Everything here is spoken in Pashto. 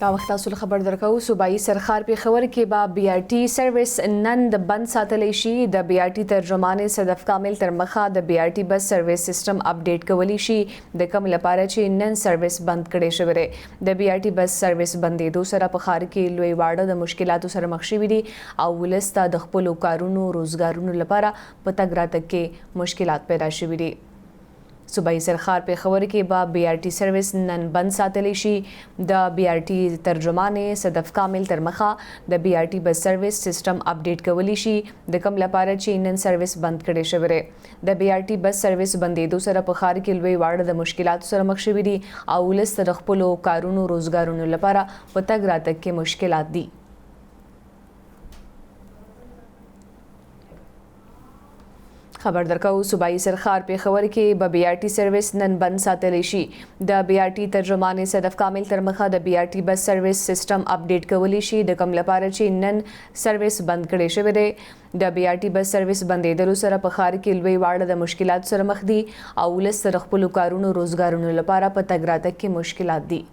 دا وخت تاسو له خبر درکو، صوبایي سرښار پېښور کې به بي آر ټي سروس نن د بند ساتلی شي. د بي آر ټي ترجمانې صدف کامل تر مخه د بي آر ټي بس سروس سیستم اپډیټ کولی شي، د کوم لپاره چې نن سروس بند کړی شوی دی. د بي آر ټي بس سروس بندېدو سره په ښار کې لوی واړه د مشکلاتو سره مخ شوي دي او ولس ته د خپلو کارونو روزګارونو لپاره په تګ راتګ کې مشکلات پیدا شوي دي. صوبایي سرښار پېښور کې به بي آر ټي سروس نن بند ساتلی شي. د بي آر ټي ترجمانې صدف کامل تر مخه د بي آر ټي بس سروس سیستم اپډیټ کولی شي، د کوم لپاره چې نن سروس بند کړی شوی دی. د بي آر ټي بس سروس بندېدو سره په ښار کې لوی واړه د مشکلاتو سره مخ شوي دي او ولس ته د خپلو کارونو روزګارونو لپاره په تګ راتګ کې مشکلات دي. خبر درکو، صوبایي سرښار پېښور کې به بي آر ټي سروس نن بند ساتلی شي. د بي آر ټي ترجمانې صدف کامل تر مخه د بي آر ټي بس سروس سیستم اپډیټ کولی شي، د کوم لپاره چې نن سروس بند کړی شوی دی. د بي آر ټي بس سروس بندېدلو سره په ښار کې لوی واړه د مشکلاتو سره مخ دي او ولس ته د خپلو کارونو روزګارونو لپاره په تګ راتګ کې مشکلات دي.